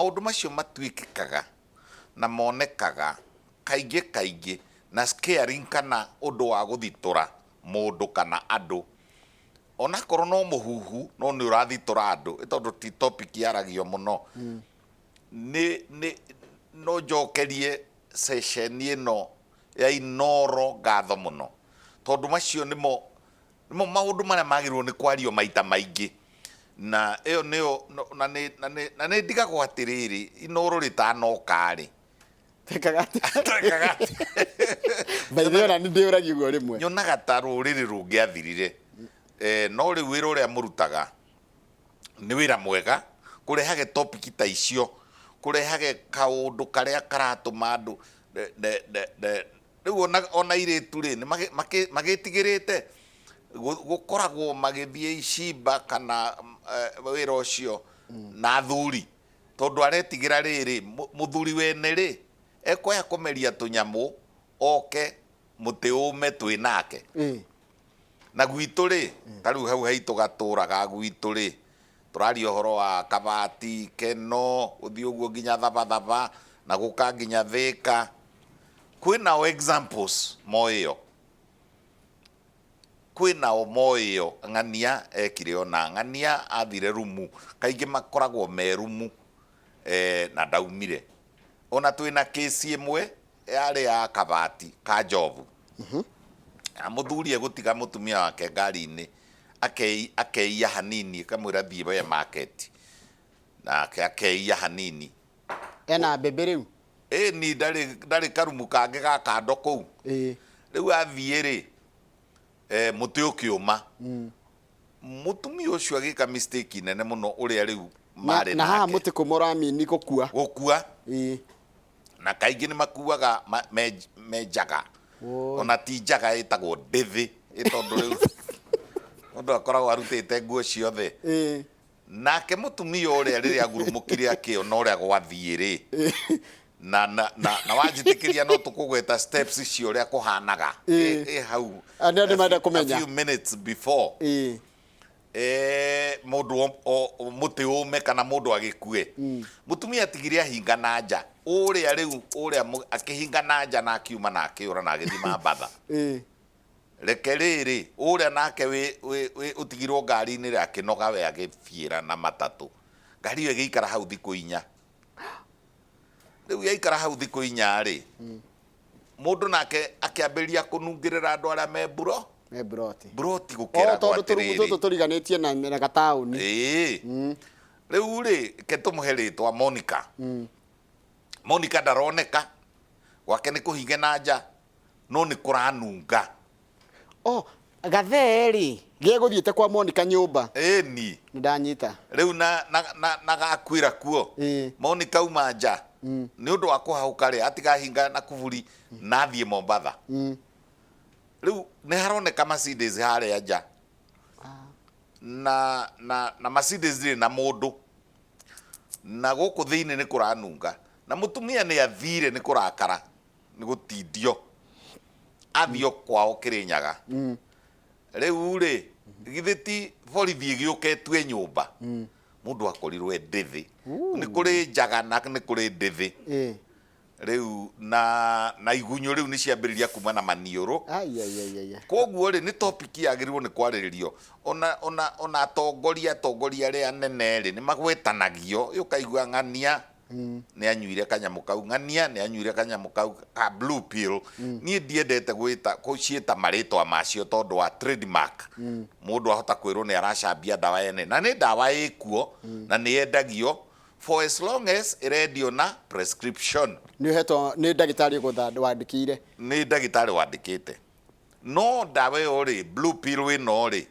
Maũndũ macio matuĩkĩkaga na monekaga kaingĩ kaingĩ na scaring kana ũndũ wa gũthitũra mũndũ kana andũ. Onakorwo no mũhuhu no nĩ ũrathitũra andũ ĩ tondũ ti topic yaragio mũno. Nĩ nĩ no njokerie ceceni ĩno ya Inooro ngatho mũno tondũ macio nĩmo Nĩmo maũndũ marĩa magĩrĩirwo nĩ kwario maita maingĩ. Na ĩyo nĩyo na nĩ na nĩ na nĩ ndigagwo atĩrĩrĩ, Inooro rĩtanoka rĩ, Twekaga atĩa? twekaga atĩa? By the way, ona nĩ ndĩũragia ũguo rĩmwe. Nyonaga ta rũrĩrĩ rũngĩathirire. Eh, no rĩu wĩra ũrĩa mũrutaga nĩ wĩra mwega, kũrehage topic ta icio, kũrehage kaũndũ karĩa karatũma andũ Rĩu ona, ona airĩtu rĩ, nĩ magĩ- makĩ- magĩtigĩrĩte gũ- gũkoragwo magĩthiĩ icimba kana eh, wĩra ũcio na athuri tondũ aretigĩra rĩrĩ mũ- mũthuri wene rĩ ekoya kũmeria tũnyamũ oke mũtĩ ũme twĩ nake Na gwitũ rĩ, ta rĩu hau haitũ gatũra ga gwitũ rĩ, tũraria ũhoro wa Kabati, Keno, gũthiĩ ũguo nginya Thabathaba, na gũka nginya Thĩka. Kwĩnao examples moĩyo. Kwĩnao moĩyo, ng'ania ekire ũna, ng'ania athire rumu, kaingĩ makoragwo me rumu na ndaumire. Ona twĩna case ĩmwe yarĩ ya kabati ka njobu Na mũthuri egũtiga mũtumia wake ngari-inĩ akei- akeiya hanini akamwĩra thiĩ we market nake akeiya hanini Ena mbembe rĩu. Ĩni ndarĩ ndarĩ karumu kangĩ ga kando kũu. Rĩu athiĩ rĩ eh, mũtĩ ũkĩũma mũtumia ũcio agĩka mistake nene mũno ũrĩa rĩu Na, marĩ na haha nake mũtĩ kũma ũramini gũkua. Gũkua. Na kaingĩ nĩ makuaga me njaga. Woi. Ona ti njaga, ĩtagwo ndĩthĩ ĩ tondũ rĩu mũndũ akoragwo arutĩte nguo ciothe. Nake mũtumia ũrĩa rĩrĩa agurumũkire akĩona ũrĩa gwathiĩ rĩ, na wanjĩtĩkĩria no tũkũgweta steps cia ũrĩa kũhanaga ĩ hau Andũ nĩ marenda a kũmenya. few minutes before Eh, mũndũ mũtĩ ũme kana mũndũ agĩkue. Mũtumia atigire ahinga na nja ũrĩa rĩu ũrĩa akĩhinga na nja na akiuma na akĩũra na agĩthiĩ Mambatha. Reke rĩrĩ ũrĩa nake wĩ ũtigirwo ngari-inĩ rĩ akĩnoga we agĩbiĩra na matatũ. Ngari ĩyo ĩgĩikara hau thikũ 4. Rĩu yaikara hau thikũ 4 rĩ, Mũndũ nake akĩambĩrĩria kũnungĩrĩra andũ arĩa me mburo. Me mburoti. Mburoti O gũkĩragwo tondũ tũrumu atĩrĩrĩ. tũtũ tũriganĩtie na gataũni. Ĩĩ. Rĩu rĩ, reke tũmũhe rĩtwa Monica. Monica ndaroneka, gwake nĩ kũhinge na nja, no nĩ kũranunga. Oh, gathee rĩ, gegũthiĩte kwa Monica nyũmba. Ĩni. Nĩ ndanyita. Rĩu na gakuĩra kuo. Monica auma nja, nĩ ũndũ wa kũhahũka rĩ, atiga hinga na kuburi na athiĩ Mombatha. Rĩu nĩ haroneka Mercedes harĩa nja. Na Mercedes ndĩrĩ na mũndũ. Na gũkũ thĩinĩ nĩ kũranunga. Na mũtumia nĩ athire nĩ kũrakara. Nĩ gũtindio athiĩ o kwao Kĩrĩnyaga. Rĩu rĩ, githĩ ti borithi ĩgĩũka ĩtue nyũmba? Mũndũ akorirwo e ndĩthĩ. Nĩ kũrĩ njaga na nĩ kũrĩ ndĩthĩ. Rĩu na igunyũ rĩu nĩ ciambĩrĩria kuma na maniũrũ. Ai, ai, ai, ai, ai. Koguo rĩ, nĩ topic yagĩrĩirwo nĩ kwarĩrĩrio. Ona atongoria arĩa anene rĩ, nĩ magwetanagio, ũkaigua ng'ania nĩ anyuire kanyamũ kau, ng'ania nĩ anyuire kanyamũ kau ka blue pill. Niĩ ndiendete gwĩta gũciĩta marĩtwa macio tondũ wa trademark. Mũndũ ahota kwĩrwo nĩ aracambia ndawa ene, na nĩ ndawa ĩkuo na nĩ yendagio for as long as ĩrendio na prescription. Nĩ ũhetwo nĩ ndagĩtarĩ wandĩkĩire. Nĩ ndagĩtarĩ wandĩkĩte. No ndawa ĩyo rĩ, blue pill ĩno rĩ,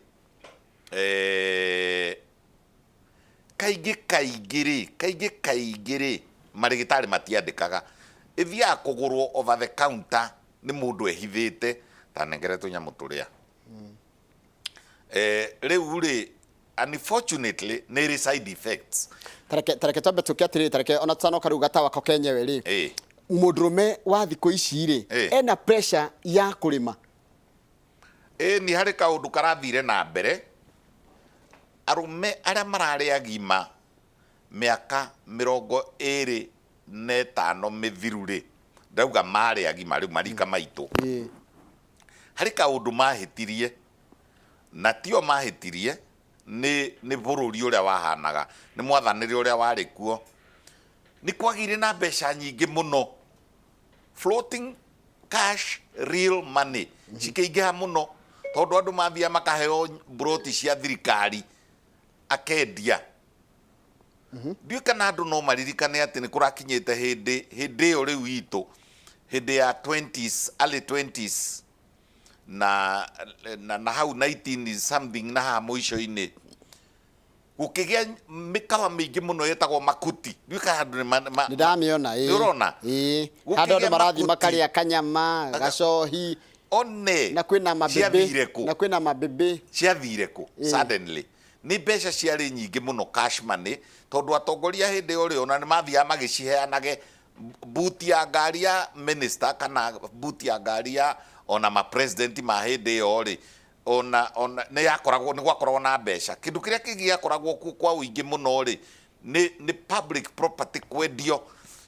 eh, Kaingĩ kaingĩ rĩ, kaingĩ kaingĩ rĩ, marĩgĩtarĩ matiandĩkaga. Ĩthiaga kũgũrwo over the counter nĩ mũndũ ehithĩte, ta nengere tũnyamũ tũrĩa. Eh, rĩu rĩ, unfortunately nĩ ĩrĩ side effects. Tareke twambe tũke atĩrĩrĩ, tareke ona tũtanoka rĩu gatawa ko kenyewe rĩ, mũndũrũme wa thikũ ici rĩ, ena pressure ya kũrĩma. Ĩni, harĩ kaũndũ karathire na mbere, arũme arĩa mararĩ agima Mĩaka 25 mĩthiru rĩ, ndauga marĩ agima rĩu marika maitũ, harĩ kaũndũ mahĩtirie, na tio mahĩtirie, nĩ nĩ bũrũri ũrĩa wahanaga, nĩ mwathanĩre ũrĩa warĩ kuo. Nĩ kwagĩire na mbeca nyingĩ mũno, floating cash real money cikĩingĩha mũno, tondũ andũ mathiaga makaheo mburoti cia thirikari akendia. Ndiũĩ kana andũ no maririkane atĩ nĩ kũrakinyĩte hĩndĩ, hĩndĩ ĩyo rĩu itũ, hĩndĩ ya 20s, early 20s na, na, na hau 19 something na haha mũico-inĩ, gũkĩgĩa mĩkawa mĩingĩ mũno yetagwo makuti. Ndiũĩ kana andũ nĩ Nĩ ndamĩona, ĩĩ. Nĩ ũrona? Ĩĩ. Handũ andũ Gũkĩgĩa marathiĩ makuti. makarĩa kanyama, gacohi, One na kwĩna mabebe, ciathire kũ? na kwĩna mabebe. Ciathire kũ? Suddenly. Nĩ mbeca ciarĩ nyingĩ mũno, cash money, tondũ atongoria hĩndĩ ĩyo rĩ, ona nĩ mathiaga magĩciheanage buti ya ngari ya minister kana buti ya ngari ya ona ma president ma hĩndĩ ĩyo rĩ, ona nĩ yakoragwo, nĩ gwakoragwo na mbeca. Kĩndũ kĩrĩa kĩngĩ gĩakoragwo kuo kwa ũingĩ mũno rĩ, nĩ public property kwendio.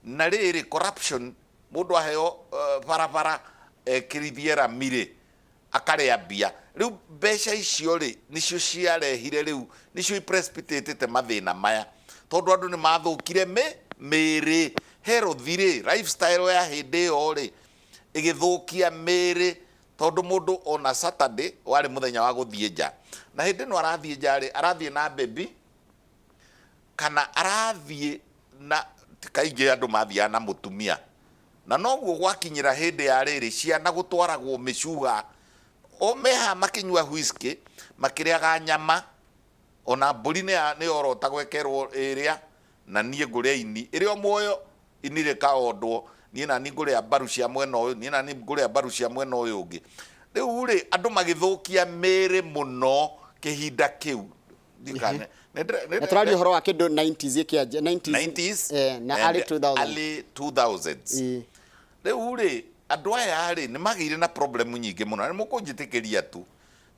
Na rĩrĩ, corruption, mũndũ aheo barabara ekĩrithie rami rĩ, akarĩa mbia. Rĩu mbeca icio rĩ, nĩcio ciarehire rĩu, nĩcio iprecipitatĩte mathĩna maya, tondũ andũ nĩ mathũkire mĩĩrĩ. Health rĩ, lifestyle ya hĩndĩ ĩyo rĩ, ĩgĩthũkia mĩĩrĩ, tondũ mũndũ ona Saturday warĩ mũthenya wa gũthiĩ nja, na hĩndĩ ĩno arathiĩ nja rĩ, arathiĩ na baby kana arathiĩ na, ti kaingĩ andũ mathiaga na mũtumia. Na noguo gwakinyĩra hĩndĩ ya rĩrĩ, ciana gũtwaragwo mĩcuha, o me haha makĩnyua whisky, makĩrĩaga nyama, ona mbũri nĩ yorotagwo ĩkerwo ĩrĩa, na niĩ ngũrĩa ini, ĩrĩ o muoyo, ini rĩkaondwo, niĩ nani ngũrĩa mbaru cia mwena ũyũ, niĩ nani ngũrĩa mbaru cia mwena ũyũ ũngĩ. Rĩu rĩ, andũ magĩthũkia mĩĩrĩ mũno kĩhinda kĩu. Na tũraria ũhoro wa kĩndũ 90s ĩkĩanjia 90s, 90s na early 2000. Early 2000s. Rĩu rĩ, andũ aya rĩ, nĩ magĩire na problem nyingĩ mũno, na nĩ mũkũnjĩtĩkĩria tu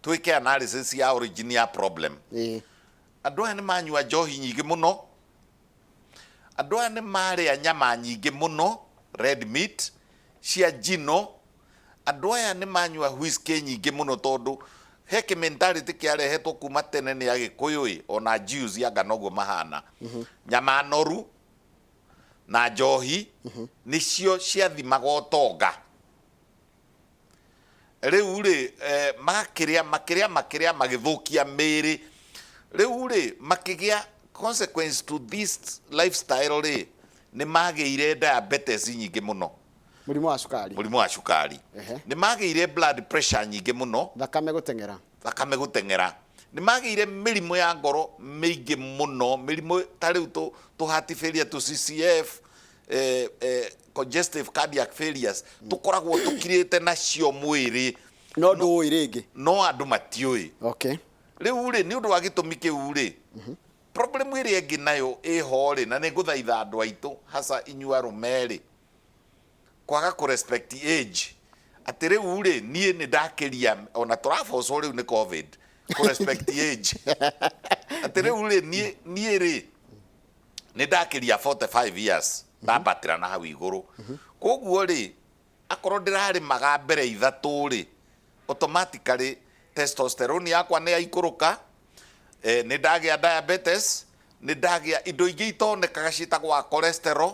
twĩke analysis ya origin ya problem. Andũ aya nĩ manyua njohi nyingĩ mũno, andũ aya nĩ marĩa nyama nyingĩ mũno, red meat cia njino, andũ aya nĩ manyua whisky nyingĩ mũno, tondũ he kĩ mentality kĩarehetwo kuma tene nĩ Agĩkũyũ ĩ, ona Jews anga noguo mahana. Nyama noru na njohi nĩcio ciathimaga ũtonga. Rĩu rĩ, makĩrĩa makĩrĩa makĩrĩa magĩthũkia mĩĩrĩ. Rĩu rĩ, makĩgĩa consequence to this lifestyle rĩ, nĩ magĩire diabetes nyingĩ mũno. Mũrimũ wa cukari. Mũrimũ wa cukari. Nĩ magĩire blood pressure nyingĩ mũno. Thakame gũteng'era. Thakame gũteng'era. Nĩ magĩire mĩrimũ ya ngoro mĩingĩ mũno, mĩrimũ ta rĩu tũ heart failure, tũ CCF, congestive cardiac failures, tũkoragwo tũkirĩte nacio mwĩrĩ. No ndũĩ rĩngĩ. No andũ matiũĩ. Rĩu rĩ, nĩ ũndũ wa gĩtũmi kĩu rĩ, problem ĩrĩa ĩngĩ nayo ĩho rĩ, na nĩ ngũthaitha andũ aitũ, hasa inyuĩ arũme rĩ, kwaga kũ respect age, atĩ rĩu rĩ, niĩ nĩ ndakĩria, ona tũrabocwo rĩu nĩ COVID kũ respect age, atĩ rĩu rĩ, niĩ rĩ, nĩ ndakĩria 45 years, ndambatĩra na hau igũrũ, koguo rĩ, akorwo ndĩrarĩmaga mbere ithatũ rĩ, automatically testosterone yakwa nĩ yaikũrũka, nĩ ndagĩa diabetes, nĩ ndagĩa indo ingĩ itonekaga ciĩtagwo cholesterol,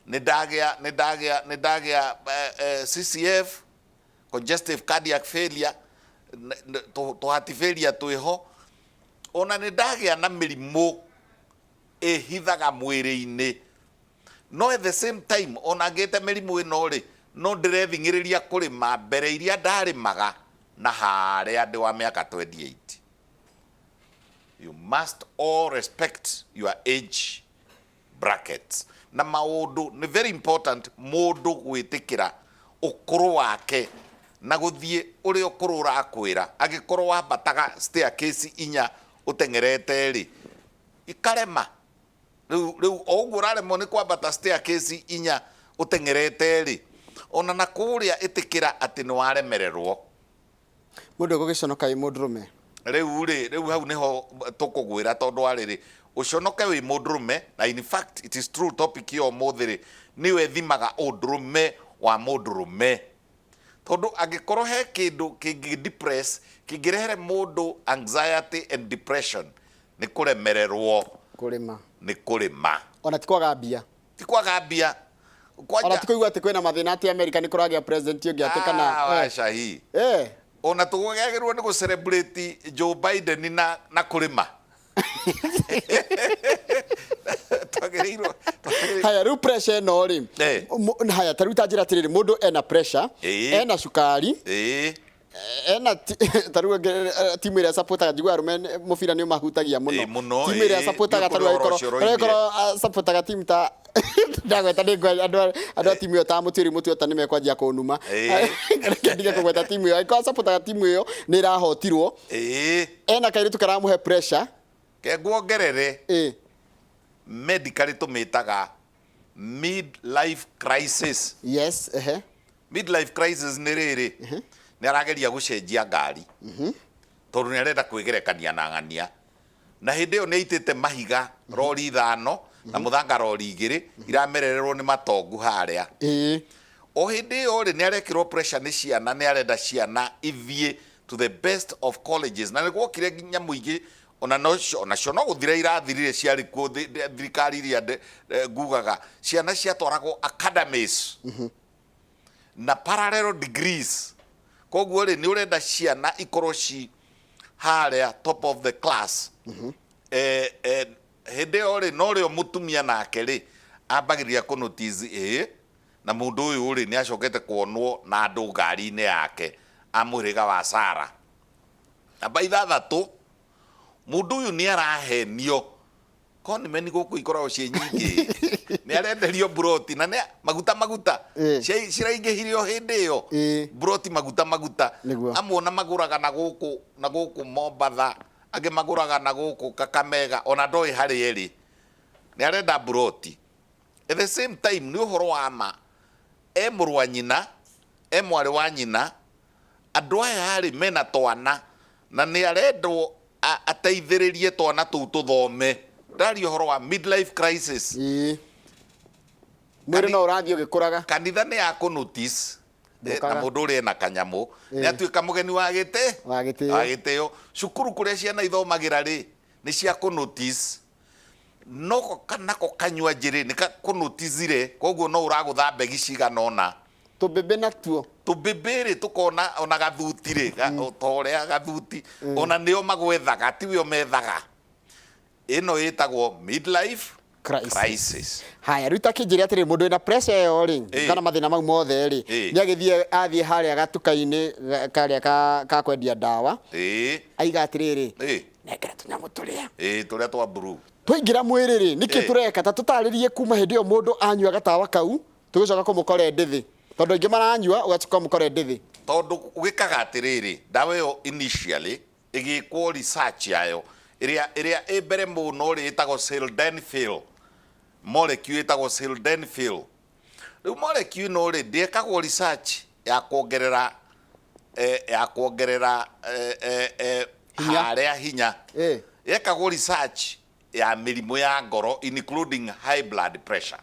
nĩ ndagĩa CCF, congestive cardiac failure, tũ heart failure twĩho, ona nĩ ndagĩa na mĩrimũ ĩhithaga mwĩrĩ-inĩ. No at the same time, ona ngĩte mĩrimũ ĩno rĩ, no ndĩrething'ĩrĩria kũrĩma mbere iria ndarĩmaga na harĩa ndĩ wa mĩaka 28. You must all respect your age brackets. Na maũndũ nĩ very important mũndũ gwĩtĩkĩra ũkũrũ wake na gũthiĩ ũrĩa ũkũrũ ũrakwĩra. Angĩkorwo wambataga staircase inya ũteng'erete rĩ, ikarema. Rĩu o ũguo ũraremwo nĩ kwambata staircase inya ũteng'erete rĩ, ona na kũrĩa ĩtĩkĩra atĩ nĩ waremererwo. Mũndũ egũgĩconoka wĩ mũndũrũme. Rĩu rĩ, rĩu hau nĩho tũkũgwĩra, tondũ arĩrĩ Ũconoke wĩ mũndũrũme, na in fact it is true, topic ya ũmũthĩ rĩ, nĩyo ĩthimaga ũndũrũme wa mũndũrũme. Tondũ angĩkorwo he kĩndũ kĩngĩ depress, kĩngĩrehere mũndũ anxiety and depression, nĩ kũremererwo Kũrĩma. Nĩ kũrĩma. Ona ti kwaga mbia. Ti kwaga mbia. Ona Kwanja ti kũigua atĩ kwĩna mathĩna atĩ Amerika nĩ kũragĩa president ũngĩ atĩ kana Ah, waca hi. Ona tũgagĩrĩirwo nĩ gũ celebrate Joe Biden na kũrĩma. Twagĩrĩirwo Haya, rĩu pressure ĩno rĩ, haya, ta rĩu ta njĩra atĩrĩrĩ, mũndũ ena pressure, ena cukari, ena ta rĩu timu ĩrĩa supportaga, njiguaga arũme mũbira nĩ ũmahutagia mũno. Ĩĩ, mũno, Timu ĩrĩa supportaga, nĩ ta rĩu ũkũrĩ ũhoro angĩkorwo ũcio ũroimire. angĩkorwo supportaga timu ta ndagweta nĩ andũ a timu ĩyo ta mũtuĩri mũtuota nĩ mekwanjia kũnuma. Reke ndige kũgweta timu ĩyo. Angĩkorwo supportaga timu ĩyo nĩ ĩrahotirwo, ena kairĩtu karamũhe pressure. Ke nguongerere, medically tũmĩtaga midlife crisis. Yes, ehe. Midlife crisis nĩ rĩrĩ, nĩ arageria gũcenjia ngari tondũ nĩ arenda kwĩgerekania na ng'ania, na hĩndĩ ĩyo nĩ aitĩte mahiga rori 5 na mũthanga rori 2 iramerererwo nĩ matongu harĩa. O hĩndĩ ĩyo rĩ, nĩ arekĩrwo pressure nĩ ciana, nĩ arenda ciana ithiĩ to the best of colleges, na nĩ gwokire nyamũ ingĩ ona onacio no gũthira irathirire, ciarĩ kuo thirikari iria ngugaga ciana ciatwaragwo academies na parallel degrees. Koguo rĩ, nĩ ũrenda ciana ikorwo ci harĩa top of the class. Hĩndĩ ĩyo rĩ, norĩo mũtumia nake rĩ ambagĩrĩria kũ notice ĩ na mũndũ ũyũ rĩ, nĩ acokete kuonwo na andũ ngari-inĩ yake a mũhĩrĩga wa Sara. Namba 6, mũndũ ũyũ nĩ arahenio conmen gũkũ ikoragwo ciĩ nyingĩ, nĩ arenderio mburoti na nĩ maguta maguta ciraingĩhire o hĩndĩ ĩyo, mburoti maguta maguta. Amwe ona magũraga na gũkũ, na gũkũ Mombatha, angĩ magũraga na gũkũ Kakamega, ona ndoĩ harĩa ĩrĩ, nĩ arenda mburoti. At the same time nĩ ũhoro wa ma, e mũrũ wa nyina, e mwarĩ wa nyina, andũ aya rĩ mena twana na nĩ arendwo ateithĩrĩrie twana tũu tũthome. Ndaria ũhoro wa midlife crisis. Mwĩrĩ no ũrathiĩ ũgĩkũraga. Kanitha nĩ ya kũ notice na mũndũ ũrĩa ena kanyamũ nĩ atuĩka mũgeni wa gĩtĩ, Wa gĩtĩo. Wa gĩtĩo. Cukuru kũrĩa ciana ithomagĩra rĩ, nĩ cia kũ notice. No nako kanyua njĩrĩ nĩ kũ notice-ire, koguo no ũragũtha mbegi cigana ũna. Tũmbĩmbĩ natuo. Tũmbĩmbĩ rĩ, tũkona ona gathuti rĩ, ta ũrĩa gathuti, ona nĩo magwethaga, tiwe ũmethaga. Ĩno ĩtagwo midlife Crisis. Crisis. Haya, rĩu ta kĩnjĩre atĩrĩrĩ, mũndũ wĩna pressure ĩyo rĩ, kana mathĩna mau mothe rĩ, nĩ agĩthiĩ athiĩ harĩa gatuka-inĩ karĩa ka kwendia ndawa, aiga atĩrĩrĩ, nengera tũnyamũ tũrĩa. Ĩĩ, tũrĩa twa blue. Twaingĩra mwĩrĩ rĩ, nĩkĩ tũreka? Ta tũtarĩrie kuma hĩndĩ ĩyo mũndũ anyua gatawa kau, tũgĩcoka kũmũkora ndĩthĩ. Tondũ aingĩ maranyua, ũgacoka ũmũkore ndĩthĩ. Tondũ gwĩkaga atĩrĩrĩ, ndawa ĩyo initially ĩgĩkwo research yayo ĩrĩa ĩ mbere mũno rĩ, ĩtagwo sildenafil, molecule ĩtagwo sildenafil. Rĩu molecule ĩno rĩ, ndĩekagwo research ya kuongerera ya kuongerera Hinya. Harĩa hinya. Yekagwo research ya mĩrimũ ya ngoro including high blood pressure.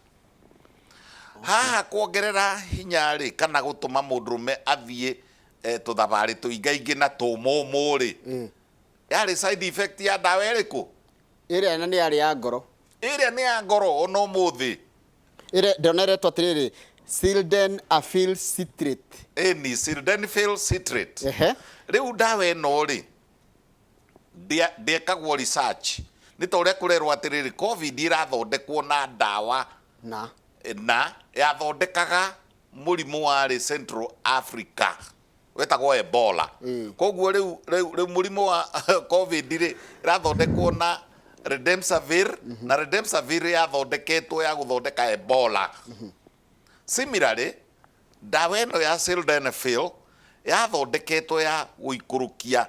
Haha kuongerera hinya rĩ, kana gũtũma mũndũrũme athiĩ tũthabarĩ tũingaingĩ na tũmũmũ rĩ, yarĩ side effect ya ndawa ĩrĩkũ? Ĩrĩa na nĩ yarĩ ya ngoro. Ĩrĩa nĩ ya ngoro ona ũmũthĩ. Ĩrĩa ndĩrona ĩretwo atĩrĩrĩ, sildenafil citrate. Ĩni, sildenafil citrate. Rĩu ndawa ĩno rĩ, ndĩekagwo research. Nĩ ta ũrĩa kũrerwo atĩrĩrĩ, COVID ĩrathondekwo na ndawa na na yathondekaga mũrimũ warĩ Central Africa wetagwo Ebola. Koguo rĩu mũrimũ wa COVID rĩ, ĩrathondekwo na Remdesivir, na Remdesivir yathondeketwo ya gũthondeka Ebola. Similarly, ndawa ĩno ya sildenafil yathondeketwo ya gũikũrũkia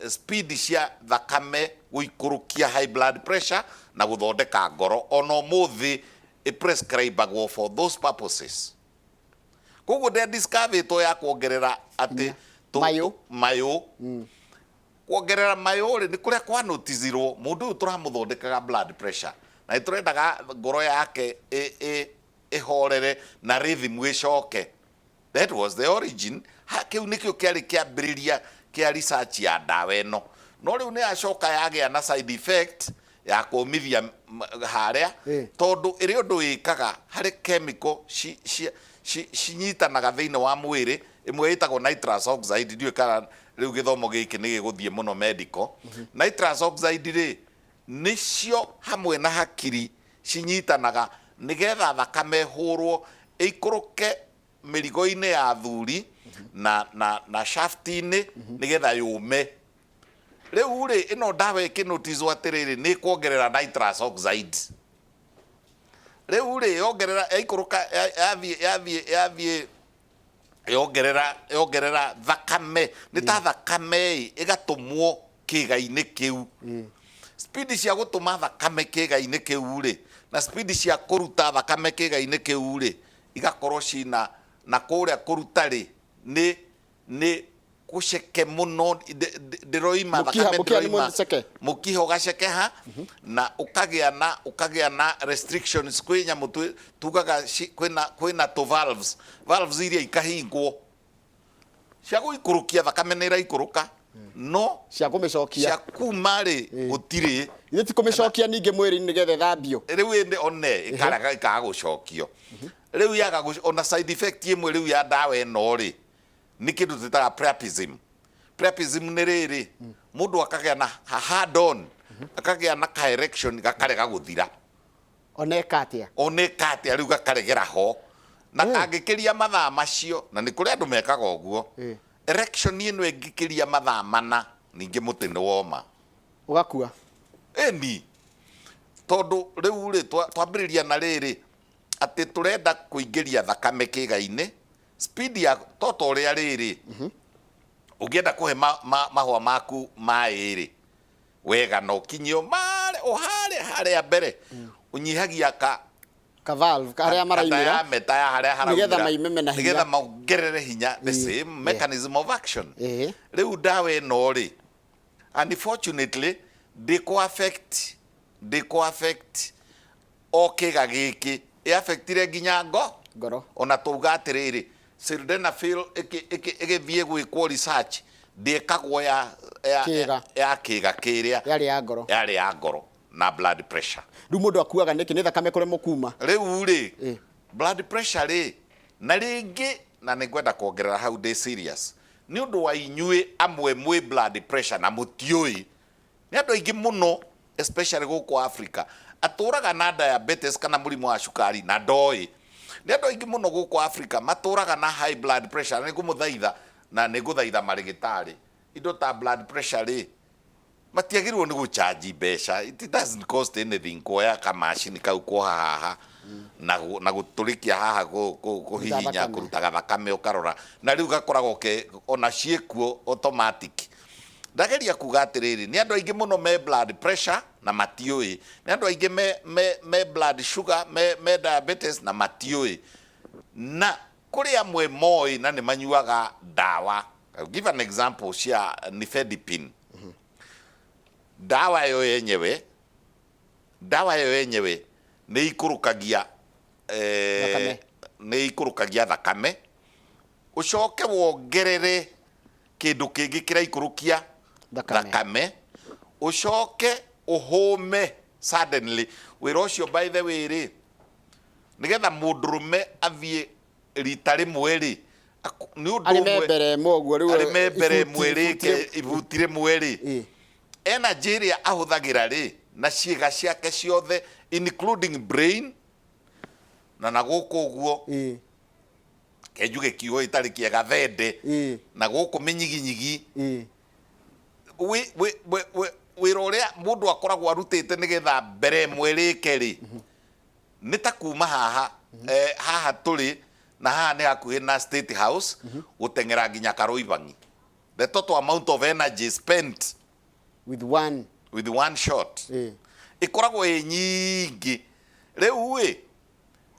speed cia thakame, gũikũrũkia high blood pressure na gũthondeka ngoro. Ona ũmũthĩ ĩ prescribagwo for those purposes. Koguo ndĩa discoverĩtwo ya kuongerera atĩ Mayũ. Mayũ. Kuongerera mayũ rĩ, nĩ kũrĩa kwanotizirwo mũndũ ũyũ tũramũthondekaga blood pressure na nĩ tũrendaga ngoro yake ĩhorere na rhythm ĩcoke. That was the origin. Ha, kĩu nĩkĩo kĩarĩ kĩambĩrĩria kĩa research ya ndawa ĩno. No rĩu nĩ yacoka yagĩa na side effect ya kũmithia harĩa, tondũ ĩrĩ ũndũ ĩkaga harĩ chemical cinyitanaga thĩinĩ wa mwĩrĩ, ĩmwe ĩtagwo nitrous oxide. Ndiũĩ kana rĩu gĩthomo gĩkĩ nĩ gĩgũthiĩ mũno medical. Nitrous oxide rĩ, nĩcio hamwe na hakiri cinyitanaga nĩgetha thakame ĩhũrwo ĩikũrũke mĩrigo-inĩ ya athuri na shaft-inĩ nĩgetha yũme. Rĩu rĩ, ĩno ndawa ĩkĩnotizwo atĩrĩrĩ, nĩ ĩkuongerera nitrous oxide. Rĩu rĩ, yongerera, yaikũrũka, yathiĩ yathiĩ yathiĩ yongerera yongerera thakame, nĩ ta thakame ĩ ĩgatũmwo kĩĩga-inĩ kĩu. Speed cia gũtũma thakame kĩĩga-inĩ kĩu rĩ, na speed cia kũruta thakame kĩĩga-inĩ kĩu rĩ, igakorwo cina na kũrĩa kũruta rĩ, nĩ gũceke mũno, ndĩroima. Mũkiha, thakame mũkiha nĩ ndĩroima. Mũceke. Mũkiha ũgacekeha na ũkagĩa na restrictions kwĩ nyamũ tugaga kwĩna tũ valves, valves iria ikahingwo cia gũikũrũkia thakame, nĩ ĩraikũrũka no cia kũmĩcokia cia kuma rĩ gũtirĩ. Ithe ti kũmĩcokia ningĩ mwĩrĩ-inĩ nĩgetha ĩthambio. Rĩu ĩndĩ one ĩkarega, ĩkaga gũcokio. Rĩu yaga ona side effect ĩmwe rĩu ya ndawa ĩno rĩ, nĩ kĩndũ twĩtaga priapism. Priapism nĩ rĩrĩ, mũndũ akagĩa na hard on, akagĩa na ka erection gakarega gũthira. Ona eka atĩa? Ona ĩka atĩa, rĩu gakaregera ho na kangĩkĩria mathaa macio, na nĩ kũrĩ andũ mekaga ũguo. Erection ĩno ĩngĩkĩria mathaa 4, ningĩ mũtĩ nĩ woma. Ũgakua. Ĩni, tondũ rĩu rĩ, twambĩrĩria na rĩrĩ atĩ tũrenda kũingĩria thakame kĩĩga-inĩ, speed ya tota ũrĩa rĩrĩ ũngĩenda kũhe mahũa maku maĩ rĩ wega na ũkinyio marĩ o harĩa harĩa mbere, ũnyihagia ka ka valve harĩa maraimĩra. Diameter ya harĩa nĩgetha haraumĩra maime mena hinya. Nĩgetha maongerere hinya, the same mechanism of action. Rĩu ndawa ĩno rĩ, unfortunately ndĩkũ affect o kĩga gĩkĩ, ĩ-affectire nginya ngoro. Ona tauga atĩrĩrĩ, sildenafil ĩgĩthiĩ gwĩkwo research ndĩkagwo ya kĩga. Ya kĩga kĩrĩa. Yarĩ ya ngoro. Yarĩ ya ngoro na blood pressure. Rĩu mũndũ akuaga nĩkĩ? Nĩ thakame kũremwo kuma? Rĩu rĩ, blood pressure rĩ, na rĩngĩ na nĩ ngwenda kuongerera hau, ndĩ serious nĩ ũndũ wa inyuĩ amwe mwĩ blood pressure na mũtiũĩ. Nĩ andũ aingĩ mũno, especially gũkũ Africa, atũraga na diabetes kana mũrimũ wa cukari na ndoĩ. Nĩ andũ aingĩ mũno gũkũ Africa matũraga na high blood pressure, na nĩ ngũmũthaitha na nĩ ngũthaitha marĩgĩtarĩ, indo ta blood pressure rĩ, matiagĩrĩirwo nĩ gũchanji mbeca. It doesn't cost anything kuoya kamacini kau kuoha haha na gũtũrĩkia haha kũhihinya thakame. Kũruta gathakame ũkarora, na rĩu gakoragwo ke ona ciĩkuo automatic. Ndageria kuga atĩrĩrĩ, nĩ andũ aingĩ mũno me blood pressure na matiũĩ. Nĩ andũ aingĩ me blood sugar, me diabetes na matiũĩ, na kũrĩ amwe moĩ na nĩ manyuaga ndawa. I'll give an example cia nifedipine. Ndawa ĩyo yenyewe nĩ ikũrũkagia Thakame. Nĩ ikũrũkagia thakame, ũcoke wongerere kĩndũ kĩngĩ kĩraikũrũkia thakame. Thakame, ũcoke ũhũme suddenly. Wĩra ũcio, by the way rĩ, nĩgetha mũndũrũme athiĩ rita rĩmwe rĩ, nĩ ũndũ arĩ me ũmwe mbere ĩmwe ũguo rĩu arĩ me mbere ĩmwe rĩke ibuti rĩmwe rĩ, energy ĩrĩa ahũthagĩra rĩ na ciĩga ciake ciothe, including brain na gũkũ ũguo, kenjuge kiugo gĩtarĩ kĩega, thende, na gũkũ mĩnyiginyigi, wĩra ũrĩa mũndũ akoragwo arutĩte nĩgetha mbere ĩmwe rĩke rĩ, nĩ ta kuma haha, haha tũrĩ na haha nĩ hakuhĩ na State House, gũteng'era nginya Karũibangi. The total amount of energy spent with one with one shot ĩkoragwo ĩ nyingĩ. Rĩu ĩ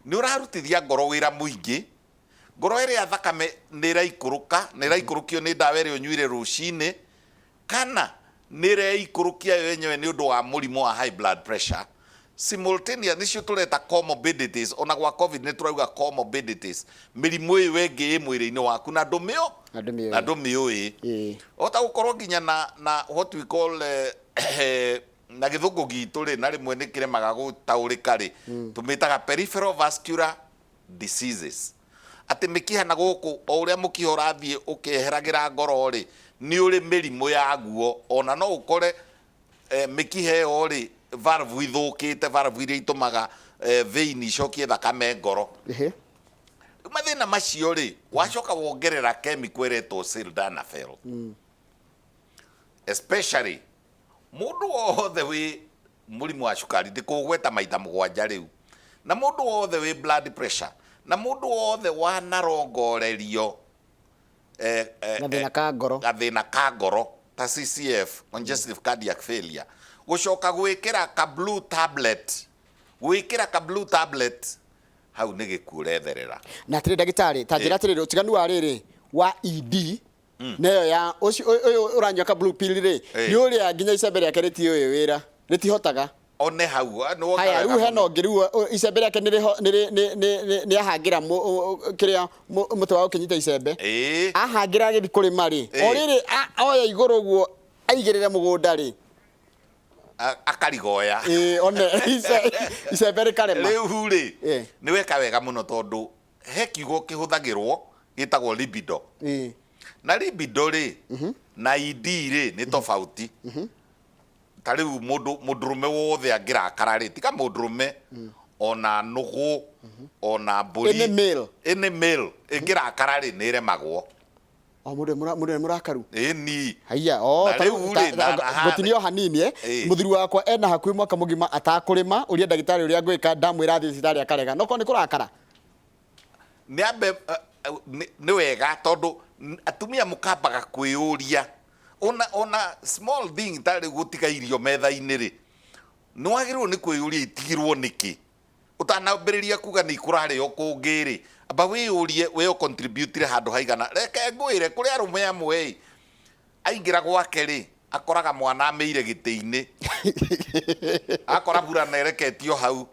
nĩ ũrarutithia ngoro wĩra mũingĩ. Ngoro ĩrĩa thakame nĩ ĩraikũrũka, nĩ ĩraikũrũkio nĩ ndawa ĩrĩa ũnyuire rũcinĩ kana Nĩ ĩreikũrũkia yo yenyewe nĩ ũndũ wa mũrimũ wa high blood pressure. Simultaneous nĩcio tũreta comorbidities, ona gwa covid nĩ tũrauga comorbidities, mĩrimũ ĩyo ĩngĩ ĩ mwĩrĩ-inĩ waku na ndũmĩũ Na ndũmĩũĩ. Na ndũmĩũĩ. Wahota gũkorwo nginya na what we call na gĩthũngũ gitũ rĩ, na rĩmwe nĩ kĩremaga gũtaũrĩka rĩ, tũmĩtaga peripheral vascular diseases. Atĩ mĩkiha na gũkũ, o ũrĩa mũkiha ũrathiĩ ũkĩeheragĩra ngoro rĩ, nĩ ũrĩ mĩrimũ yaguo. Ona no ũkore mĩkiha ĩyo rĩ, valve ithũkĩte, valve iria itũmaga vein icokie thakame ngoro. Rĩu mathĩna macio rĩ, wacoka wongerera chemical ĩretwo sildenafil. Especially Mũndũ wothe wĩ mũrimũ wa cukari, ndĩkũũgweta maita mũgwanja rĩu, na mũndũ wothe wĩ blood pressure, na mũndũ wothe wanarongorerio Gathĩna ka ngoro. Gathĩna ka ngoro ta CCF, congestive cardiac failure, gũcoka gwĩkĩra ka blue tablet, gwĩkĩra ka blue tablet hau nĩ gĩkuũ ũretherera. Na atĩrĩ ndagĩtarĩ, ta njĩra atĩrĩrĩ, ũtiganu wa rĩrĩ wa ED na ĩyo ya ũcio ũyũ ũranyua ka blue pill rĩ, nĩ ũrĩa nginya icembe rĩake rĩtiũĩ wĩra, rĩtihotaga. One hau, nĩ woka Haya, wega rĩu hena mũno. ũngĩ rĩu icembe rĩake nĩ ahangĩra kĩrĩa mũtĩ wa gũkĩnyita icembe. Ahangĩra agĩthiĩ kũrĩma rĩ, o rĩrĩ oya igũrũ ũguo aigĩrĩre mũgũnda rĩ, Akarigoya. Ĩĩ, one icembe rĩkarema. Rĩu rĩ, nĩ weka wega mũno tondũ he kiugo kĩhũthagĩrwo gĩtagwo libido. Na libido rĩ, na ED rĩ, nĩ tofauti. Ta rĩu mũndũ mũndũrũme wothe angĩrakara rĩ, tiga mũndũrũme, ona nũgũ, ona mbũri. Any male. Any male ĩngĩrakara rĩ, nĩ ĩremagwo. O mũndũ nĩ mũrakaru. Ĩni. Haiya, o Na rĩu rĩ, ngũtinio hanini eh. Mũthuri wakwa ena hakuhĩ mwaka mũgima atakũrĩma, ũria ndagĩtarĩ ũrĩa ngwĩka, ndamwĩra athiĩ thibitarĩ akarega. No korwo nĩ kũrakara. Nĩ ambe nĩ wega tondũ atumia mũkambaga kwĩyũria ona small thing ta rĩu gũtiga irio metha-inĩ rĩ, nĩ wagĩrĩirwo nĩ kwĩyũria itigirwo nĩkĩ. Ũtanambĩrĩria kuga nĩ ikũrarĩo kũngĩ rĩ, amba wĩyũrie we ũ contribute handũ haigana. Reke ngwĩre kũrĩ arũme amwe ĩ, aingĩra gwake rĩ, akoraga mwana amĩire gĩtĩ-inĩ, akora burana ĩreketio hau.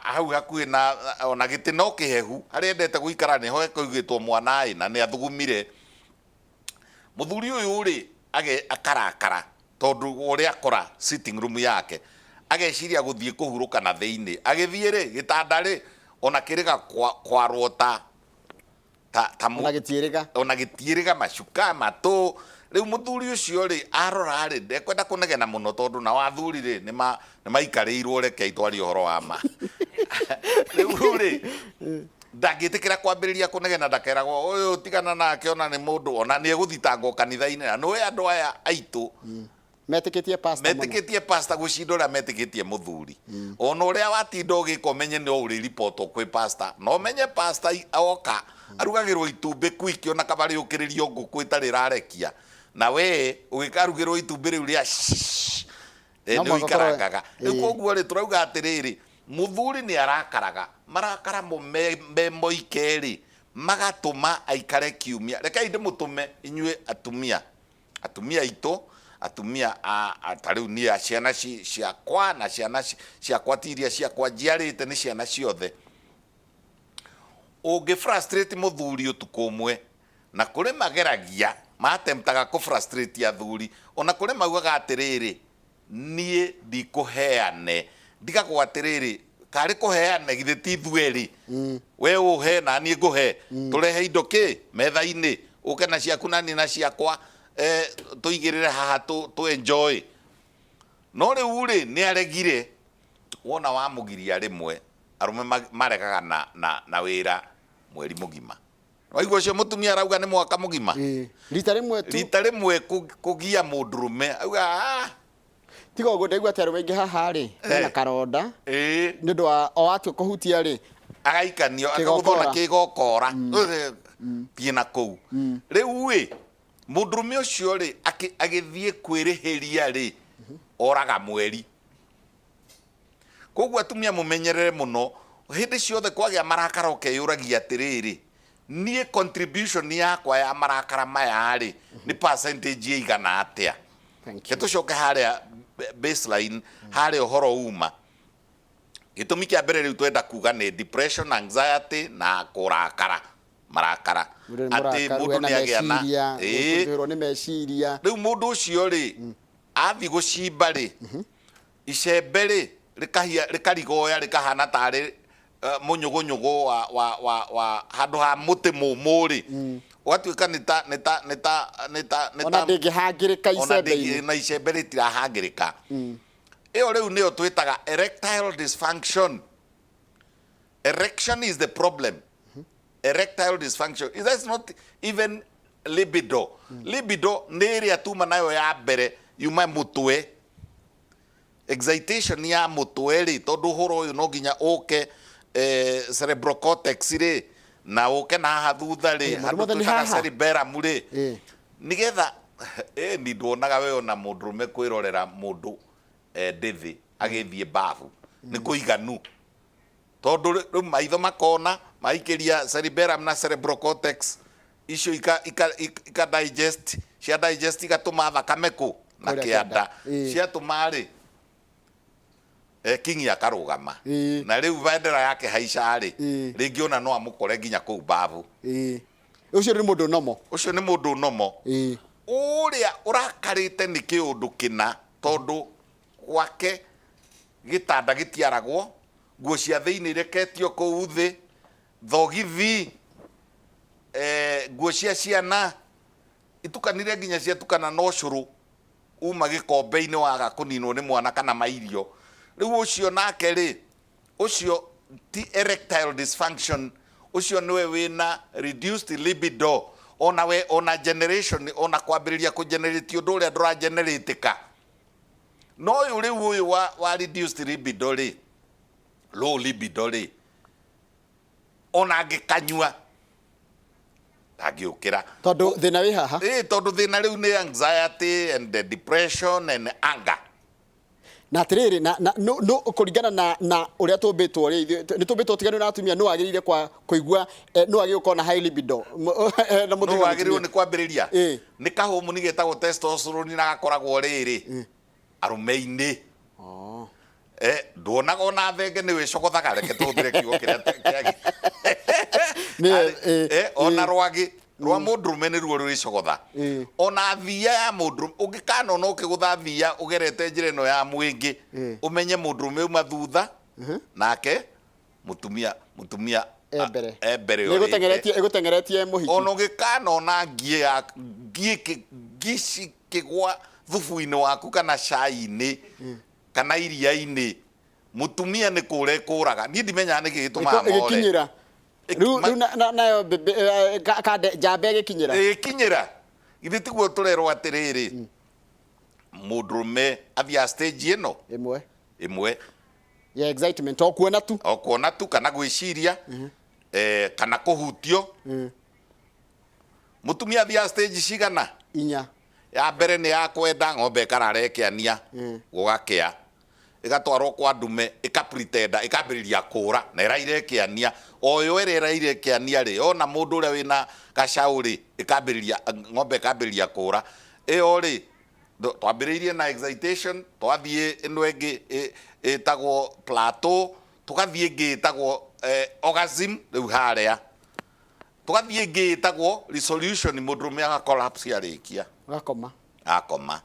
Hau hakuhĩ na ona gĩtĩ no kĩhehu, harĩa endete gũikara nĩho hekũigĩtwo mwana ĩ, na nĩ athugumire. Mũthuri ũyũ rĩ, akarakara tondũ wa ũrĩa akora sitting room yake, ageciria gũthiĩ kũhurũka na thĩinĩ. Agĩthiĩ rĩ, gĩtanda rĩ, ona kĩrĩga kwarwo ta ta ta Ona gĩtiĩrĩga. Ona gĩtiĩrĩga macuka matũ. Rĩu mũthuri ũcio rĩ, arora rĩ, ndekwenda kũnegena mũno tondũ nao athuri rĩ, nĩ maikarĩirwo, rekei twarie ũhoro wa ma. Rĩu rĩ, ndangĩtĩkĩra kwambĩrĩria kũnegena ndakeragwo ũyũ tigana nake ona nĩ mũndũ, ona nĩ egũthitangwo kanitha-inĩ. Na nĩũĩ andũ aya aitũ Metĩkĩtie pastor mũno. Metĩkĩtie pastor gũcinda ũrĩa metĩkĩtie mũthuri. Ona ũrĩa watinda ũgĩka ũmenye no ũrĩ ribotwo kwĩ pastor. Na ũmenye pastor oka arugagĩrwo itumbĩ quick ona kaba rĩũkĩrĩrio ngũkũ ĩtarĩ ĩrarekia. Na we ũgĩkarugĩrwo itumbĩ rĩu rĩa shh, No nĩ mũhaka ũkorwo ũikarangaga. Rĩu koguo rĩ, tũrauga atĩrĩrĩ, mũthuri nĩ arakaraga, marakara mo me moike rĩ, magatũma aikare kiumia. Rekei ndĩmũtũme inyuĩ atumia. Atumia aitũ, atumia a, a ta rĩu niĩ ciana ciakwa na ciana ciakwa ti iria ciakwa njiarĩte, nĩ ciana ciothe. Ũngĩ frustrate mũthuri ũtukũ ũmwe, na kũrĩ mageragia, matemptaga kũ frustrate athuri, ona kũrĩ maugaga atĩrĩrĩ, niĩ ndikũheane, ndigagwo atĩrĩrĩ, karĩ kũheane githĩ ti ithuerĩ, we ũhe na niĩ ngũhe, tũrehe indo kĩ metha-inĩ, ũke na ciaku na niĩ na ciakwa, tũigĩrĩre haha tũ enjoy. No rĩu rĩ, nĩ aregire, wona wamũgiria rĩmwe, arũme maregaga na wĩra mweri mũgima. Waigua ũcio mũtumia arauga nĩ mwaka mũgima? Ĩĩ. Rita rĩmwe tu. Rita rĩmwe kũgia mũndũrũme auga ah. Tiga ũguo ndaigua atĩ arũme aingĩ haha rĩ, mena karonda. Nĩ ũndũ wa o watua kũhutia rĩ, Agaikanio, akagũthwo na Kĩgokora. kĩgokora. Thiĩ na kũu. Rĩu ĩ, mũndũrũme ũcio rĩ, agĩthiĩ kwĩrĩhĩria rĩ, oraga mweri. Koguo atumia mũmenyerere mũno, hĩndĩ ciothe kwagĩa marakara ũkeyũragia atĩrĩrĩ, niĩ contribution yakwa ya marakara maya rĩ, nĩ percentage ĩigana atĩa? Thank Ke you. tũcoke harĩa baseline, harĩa ũhoro uma. Gĩtũmi kĩa mbere rĩu twenda kuga nĩ depression, anxiety na kũrakara, marakara. Mũndũ nĩ Atĩ mũrakaru, mũndũ ena nĩ agĩa na meciria, ĩĩ kũingĩrwo nĩ meciria. Rĩu mũndũ ũcio rĩ, athiĩ gũcimba rĩ, icembe rĩ rĩkahia, rĩkarigoya, rĩkahana tarĩ mũnyũgũnyũgũ wa, wa, wa, wa handũ ha mũtĩ mũmũ rĩ, ũgatuĩka nĩ ta nĩ ta nĩ ta nĩ ta nĩ Ona ta ndĩngĩhangĩrĩka ona icembe-inĩ. Na icembe rĩtirahangĩrĩka. Ĩyo rĩu nĩyo twĩtaga erectile dysfunction. Erection is the problem. Erectile dysfunction, that's not even libido. Libido nĩ ĩrĩa tuma nayo ya mbere, yuma mũtwe, excitation ya mũtwe rĩ, tondũ ũhoro ũyũ no nginya ũke cerebral cortex rĩ, na ũke na haha thutha rĩ, Maũndũ handũ mothe nĩ twĩtaga haha. cerebellum rĩ, nĩgetha ni nduonaga we ona mũndũrũme kwĩrorera mũndũ ndĩthĩ agĩthiĩ babu nĩ kũiganu, tondũ rĩu maitho makona maikĩria cerebellum na cerebral cortex icio ika digest, cia digest igatũma thakame kũ na Kũrĩa kĩanda. Kĩanda. Ciatũma rĩ, kingi akarũgama na rĩu bendera yake haica rĩ, rĩngĩ ona no amũkore nginya kũu babu. Ũcio nĩ mũndũ nomo. Ũcio nĩ mũndũ nomo. Ũrĩa ũrakarĩte nĩ kĩũndũ kĩna, tondũ gwake gĩtanda gĩtiaragwo, nguo cia thĩinĩ ireketio kũu thĩ, thogithi, nguo cia ciana itukanire, nginya ciatukana na ũcũrũ uma gĩkombe-inĩ waga kũninwo nĩ mwana kana mairio. Rĩu ũcio nake rĩ, ũcio ti erectile dysfunction, ũcio nĩwe wĩna reduced libido. Ona we, ona generation, ona kwambĩrĩria kũgenerate ũndũ ũrĩa ndũrageneratĩka. No ũyũ rĩu, ũyũ wa reduced libido rĩ, low libido rĩ, ona angĩkanyua ndangĩũkĩra. Tondũ thĩna wĩ haha. Ĩĩ, tondũ thĩna rĩu nĩ anxiety and the depression and anger. Na atĩrĩrĩ, na no kũringana na ũrĩa tũmbĩtwo rĩ, ithuĩ nĩ tũmbĩtwo tiganu na atumia. No wagĩrĩire kwa kũigua, no wagĩrĩire gũkorwo na high libido na No mũthuri na wagĩrĩirwo mũtumia. Nĩ kwambĩrĩria nĩ kahomoni getagwo testosterone, na gakoragwo rĩrĩ arũme-inĩ. Nduonaga ona thenge nĩ wĩcogothaga, reke tũhũthĩre kiugo kĩrĩa ona rwagĩ rwa mũndũrũme nĩruo rwĩcogotha. Ona thiia ya mũndũrũme, ũngĩkanona ũkĩgũtha thiia ũgerete njĩra ĩno ya mwĩngĩ, ũmenye mũndũrũme uma thutha, nake mũtumia E mbere. E mbere Nĩ orĩte. Ĩgũteng'eretie mũhiki. Ona ũgĩkanona ngi ya ngi ngi cikĩgwa thubu-inĩ waku kana cai-inĩ kana iria-inĩ, mũtumia nĩ kũra ĩkũraga. Niĩ ndimenyaga nĩkĩ gĩtũmaga more. Ĩgĩkinyĩra rĩu rĩu nayo njamba ĩgĩkinyĩra. Ĩgĩkinyĩra, githĩ tiguo tũrerwo atĩrĩrĩ, mũndũrũme athiaga stage ĩno ĩmwe ĩmwe ya excitement, o kuona tu. O kuona tu, kana gwĩciria, kana kũhutio. Mũtumia athiaga stage cigana? 4. Ya mbere nĩ ya kwenda, ng'ombe ĩkarara ĩkĩania, gũgakĩa, ĩgatwarwo kwa ndume, ĩkapretenda, ĩkambĩrĩria kũra na ĩraire ĩkĩania. O yo ĩrĩa ĩraire ĩkĩania rĩ, yona mũndũ ũrĩa wĩna gacaũ rĩ, ĩkambĩrĩria, ng'ombe ĩkambĩrĩria kũra. Ĩyo rĩ, twambĩrĩirie na excitation, twathiĩ ĩno ĩngĩ ĩtagwo plateau, tũgathiĩ ĩngĩ ĩtagwo orgasm, rĩu harĩa tũgathiĩ ĩngĩ ĩtagwo resolution, mũndũrũme aga collapse arĩkia. Ũgakoma. Akoma.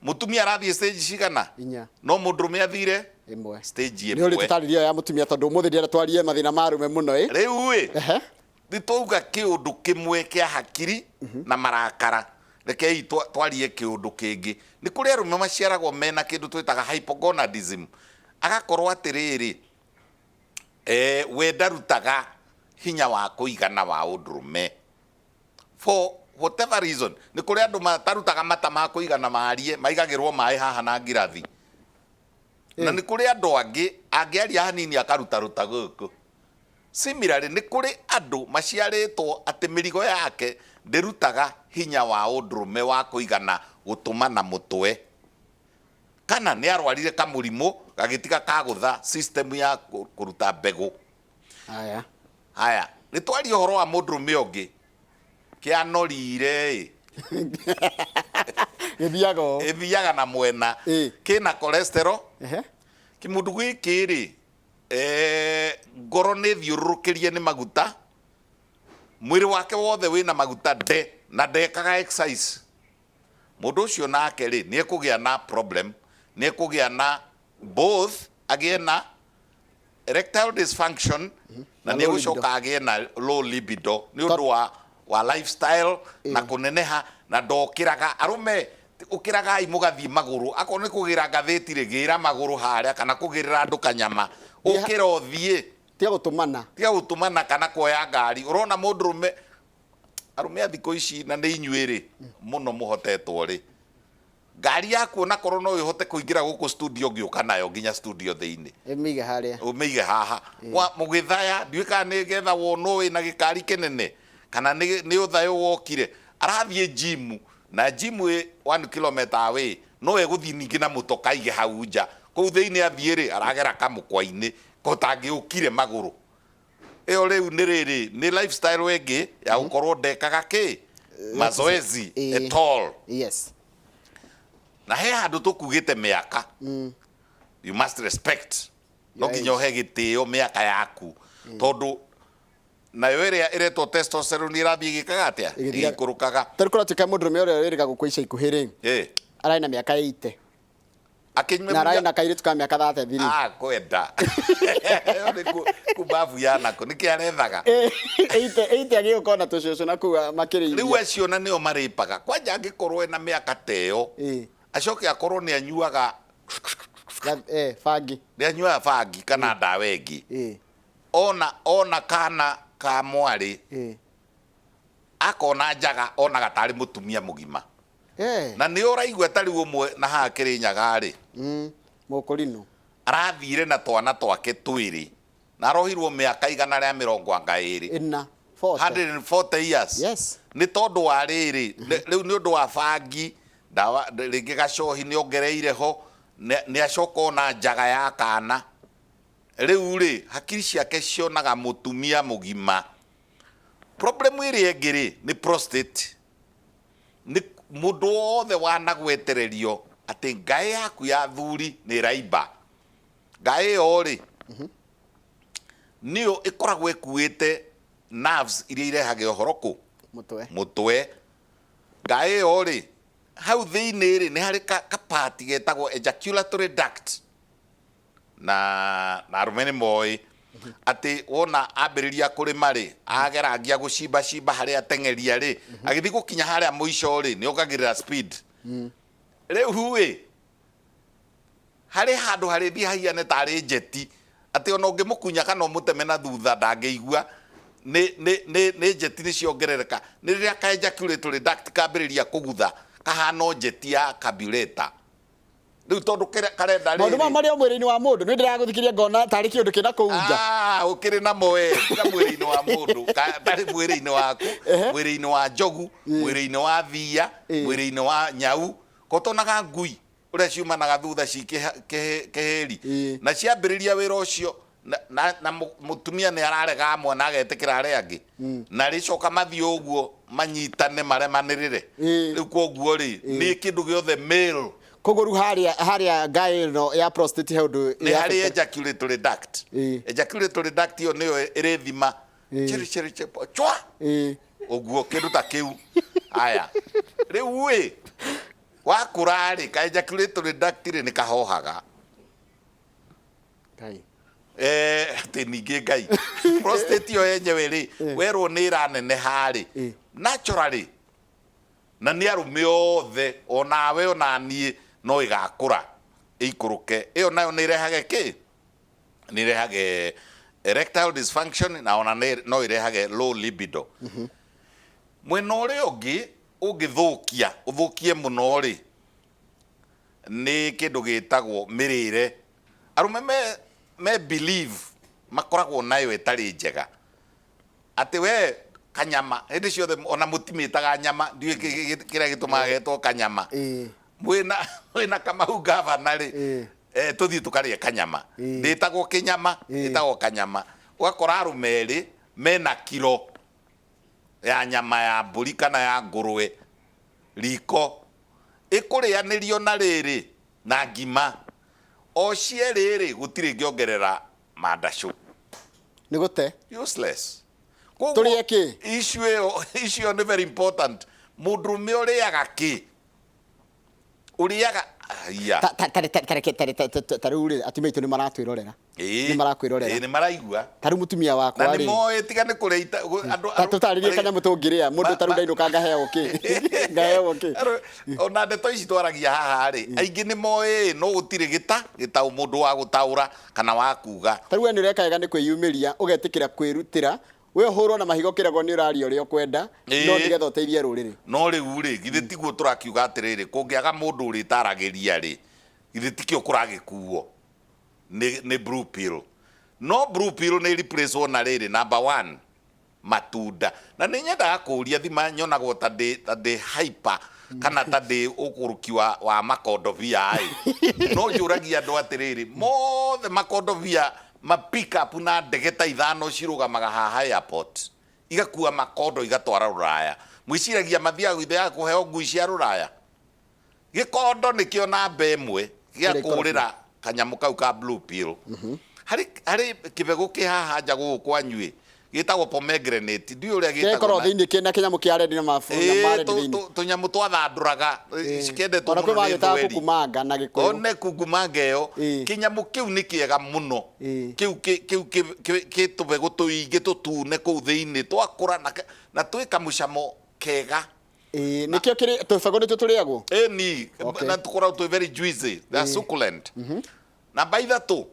Mũtumia arathiĩ stage cigana? 4. No mũndũrũme athire 1. Stage Nĩ ũrĩ 1. tũtarĩrio ya mũtumia, tondũ ũmũthĩ ndĩrenda twarie mathĩna ma arũme mũno ĩ. Rĩu ĩ, nĩ twauga kĩũndũ kĩmwe kĩa hakiri na marakara. Rekei twarie kĩũndũ kĩngĩ. Nĩ kũrĩ arũme maciaragwo mena kĩndũ twĩtaga hypogonadism, agakorwo atĩrĩrĩ, we ndarutaga hinya wa kũigana wa ũndũrũme for whatever reason. Nĩ kũrĩ andũ matarutaga mata ma kũigana marie, maigagĩrwo maĩ haha na ngirathi. Na nĩ kũrĩ andũ angĩ angĩaria hanini akaruta ruta gũkũ. Similarly, nĩ kũrĩ andũ maciarĩtwo atĩ mĩrigo yake ndĩrutaga hinya wa ũndũrũme wa kũigana gũtũma na mũtwe, kana nĩ arwarire kamũrimũ gagĩtiga kagũtha system ya kũruta mbegũ. Haya. Haya, nĩ twaria ũhoro wa mũndũrũme ũngĩ kĩanorire ĩ. Gĩthiaga ũũ. Ĩthiaga na mwena. Kĩna cholesterol. Kĩmũndũ gĩkĩ rĩ, ngoro nĩ thiũrũrũkĩrie nĩ maguta, mwĩrĩ wake wothe wĩna maguta nde na ndekaga exercise. Mũndũ ũcio nake rĩ, nĩ ekũgĩa na problem, nĩ ekũgĩa na both, agĩe na erectile dysfunction na na nĩ low libido. egũcoka agĩe na low libido nĩ ũndũ wa lifestyle na kũneneha na ndokĩraga. Arũme, ũkĩragai mũgathiĩ magũrũ, akorwo nĩ kũgĩra ngathĩti rĩ, gĩra magũrũ harĩa kana kũgĩrĩra andũ kanyama, ũkĩra ũthiĩ. Tiga gũtũmana. Tiga gũtũmana kana kuoya ngari. Ũrona mũndũrũme, arũme a thikũ ici, na nĩ inyuĩ rĩ mũno mũhotetwo rĩ, ngari yaku onakorwo no ĩhote kũingĩra gũkũ studio ngĩũka nayo nginya studio thĩinĩ. Ĩmĩige harĩa. Ũmĩige haha. Wa mũgĩthaya, ndiũĩ kana nĩ getha wonwo wĩna gĩkari kĩnene kana nĩ ũthayũ wokire. Arathiĩ gym na gym ĩ 1 kilometer away, no egũthiĩ ningĩ na mũtoka aige hau nja kũu thĩinĩ. Athiĩ rĩ, aragera kamũkwa-inĩ kotangĩũkire magũrũ. Ĩyo rĩu nĩ rĩrĩ, nĩ lifestyle ĩngĩ ya gũkorwo ndekaga kĩ mazoezi at all. Na he handũ tũkugĩte mĩaka, you must respect, no Your nginya ũhe gĩtĩo mĩaka yaku, tondũ nayo ĩrĩa ĩretwo testosterone ĩrathiĩ ĩgĩkaga atĩa? Ĩgĩikũrũkaga. Tarĩ kũratuĩka mũndũrũme ũrĩa wĩrĩga gũkua ica ikuhĩ rĩ, ararĩ na mĩaka 80 akĩnyua na ararĩ na kairĩtu ka mĩaka 33. Ah, kwenda Ĩyo nĩ kumbabu yanako nĩkĩ arethaga. 80 80 agĩũka ona tũcũcũ na kũu Rĩu makĩrĩithia. Acio na nĩo marĩpaga kwanja angĩkorwo ena mĩaka ta ĩyo, acoke akorwo nĩ anyuaga Bangi. Nĩ anyuaga bangi kana ndawa ĩngĩ, ona kana ka mwarĩ akona njaga, onaga tarĩ mũtumia mũgima. Na nĩ ũraigua ta rĩu ũmwe na haha Kĩrĩnyaga rĩ, Mũkũrinũ. Arathire na twana twake twĩrĩ na arohirwo mĩaka 120. Ĩna 40. 140 years. Nĩ tondũ wa rĩrĩ, rĩu nĩ ũndũ wa bangi, ndawa, rĩngĩ gacohi nĩ ongereire ho, nĩ acoka ona njaga ya kana. Rĩu rĩ, hakiri ciake cionaga mũtumia mũgima. Problem ĩrĩa ĩngĩ rĩ, nĩ prostate. Nĩ mũndũ wothe wanagwetererio atĩ ngaĩ yaku ya thuri nĩ ĩraimba. Ngaĩ ĩyo rĩ, nĩyo ĩkoragwo ĩkuĩte nerves iria irehage ũhoro kũ Mũtwe. Mũtwe. Ngaĩ ĩyo rĩ, hau thĩinĩ rĩ, nĩ harĩ kapati getagwo ejaculatory duct, na arũme nĩ moĩ atĩ wona ambĩrĩria kũrĩma rĩ, agerangia gũcimba cimba harĩa ateng'eria rĩ, agĩthiĩ gũkinya harĩa mũico rĩ, nĩ ongagĩrĩra speed. Rĩu ĩ harĩ handũ harĩthiĩ hahiane tarĩ njeti, atĩ ona ũngĩmũkunya kana ũmũteme na thutha ndangĩigua. Nĩ njeti nĩ ciongerereka, nĩ rĩrĩa ka ejaculatory duct kambĩrĩria kũgutha kahana o njeti ya carburetor. Rĩu tondũ karenda Maũndũ rĩrĩ maya marĩ o mwĩrĩ-inĩ wa mũndũ, nĩ ndĩragũthikĩria ngona tarĩ kĩũndũ kĩna kũu nja. Ah, ũkĩrĩ namo we, tiga mwĩrĩ-inĩ wa mũndũ, tarĩ mwĩrĩ-inĩ waku, mwĩrĩ-inĩ wa njogu, mwĩrĩ-inĩ wa thiia, mwĩrĩ-inĩ wa nyau. Kotonaga ngui ũrĩa ciumanaga thutha ci kĩhĩri na ciambĩrĩria wĩra ũcio na mũtumia nĩ ararega amwe na agetĩkĩra arĩa angĩ, na rĩcoka mathiĩ ũguo manyitane maremanĩrĩre. Rĩu koguo rĩ, nĩ kĩndũ gĩothe male. Koguo rĩu harĩa ngaĩ ĩno ya prostate he ũndũ Nĩ harĩ ejaculatory duct. Ejaculatory duct ĩyo nĩyo ĩrĩthima chiri chiri chiri chwa ũguo, kĩndũ ta kĩu. Aya, rĩu ĩ wakũra rĩ, ka ejaculatory duct rĩ, nĩ kahohaga. Ngai. Atĩ ningĩ ngai prostate ĩyo yenyewe rĩ, werwo nĩ ĩraneneha rĩ, naturally, na nĩ arũme othe, onawe ona niĩ, no ĩgakũra ĩikũrũke. Ĩyo nayo nĩ ĩrehage kĩ? Nĩ ĩrehage erectile dysfunction na ona no ĩrehage low libido. Mwena ũrĩa ũngĩ ũngĩthũkia, ũthũkie mũno rĩ, nĩ kĩndũ gĩtagwo mĩrĩre. Arũme me believe makoragwo nayo ĩtarĩ njega, atĩ we kanyama hĩndĩ ciothe, ona mũtimĩtaga nyama, ndiũĩ kĩrĩa gĩtũmaga getwo kanyama. Mwĩna Kamau gavana rĩ, tũthiĩ tũkarĩe kanyama. Ndĩtagwo kĩnyama, ĩtagwo kanyama. Ũgakora arũme erĩ mena kiro ya nyama ya mbũri kana ya ngũrwe riko. Ĩkũrĩanĩrio na rĩrĩ na ngima. O cierĩ rĩ, gũtirĩ ĩngĩongerera mandacũ. Nĩ gũte. Useless. Tũrĩe kĩ? Issue ĩyo, issue ĩyo nĩ very important. Mũndũrũme ũrĩaga kĩ? Ũrĩaga haiya. Ta ta ta ta reke ta ta ta rĩu rĩ, atumia aitũ nĩ maratwĩrorera. Ĩĩ. Nĩ marakwĩrorera. Ĩĩ, nĩ maraigua. Ta rĩu mũtumia wakwa Na rĩ. nĩ moĩ tiga nĩ kũrĩa ita andũ. Ta tũtarĩrie kanyamũ tũngĩrĩa mũndũ ta rĩu ndainũka ngaheo kĩ? Ngaheo kĩ? Ona ndeto ici twaragia haha rĩ, aingĩ nĩ moĩ no gũtirĩ gĩta gĩtaũ mũndũ wa gũtaũra kana wa kuga. Ta rĩu we nĩ ũreka wega nĩ kwĩyumĩria ũgetĩkĩra kwĩrutĩra we ũhũrwo na mahiga ũkĩragwo nĩ ũraria ũrĩa ũkwenda no nĩgetha ũteithie rũrĩrĩ. No rĩu rĩ, githĩ tiguo tũrakiuga atĩrĩrĩ, kũngĩaga mũndũ ũrĩtaragĩria rĩ, githĩ tikĩo kũragĩkuo nĩ nĩ blue pill. No blue pill nĩ replace wo na rĩrĩ, number one, matunda. Na nĩ nyendaga kũria thima nyonagwo ta ndĩ ta ndĩ hyper kana ta ndĩ ũkũrũki wa, wa makondobia ĩ. No njũragia andũ atĩrĩrĩ, mothe makondobia ma pick up na ndege ta ithano cirũgamaga haha airport igakua makondo igatwara rũraya. Mwĩciragia mathiaga ithiaga kũheo ngui cia rũraya? Gĩkondo nĩkĩo namba ĩmwe gĩa Kũrĩa ikorobia. kũrĩra kanyamũ kau ka blue pill. Harĩ harĩ kĩbegũ kĩ haha nja gũkũ kwanyu ĩ gĩtagwo pomegranate, ndiũĩ ũrĩa Kĩrĩa gĩtagwo gĩkoragwo na thĩinĩ kĩna kĩnyamũ kĩa red na mabu na Ĩĩ, ma red tũ- thĩinĩ. tũ- tũnyamũ twathandũraga cikendetwo Ona kwĩ mũno nĩ magĩtaga thweri. kukumanga na gĩkũyũ. One kukumanga ĩyo Ĩĩ. kĩnyamũ kĩu nĩ kĩega mũno. Ĩĩ. Kĩu kĩ- kĩu kĩ- kĩ- kĩ tũbegũ tũingĩ tũtune kũu thĩinĩ twakũra na na twĩ kamũcamo kega. Ĩĩ, nĩkĩo kĩrĩ tũbegũ nĩtuo tũrĩagwo. Ĩni, Okay. na tũkoragwo twĩ very juicy, they are succulent. Namba ithatũ,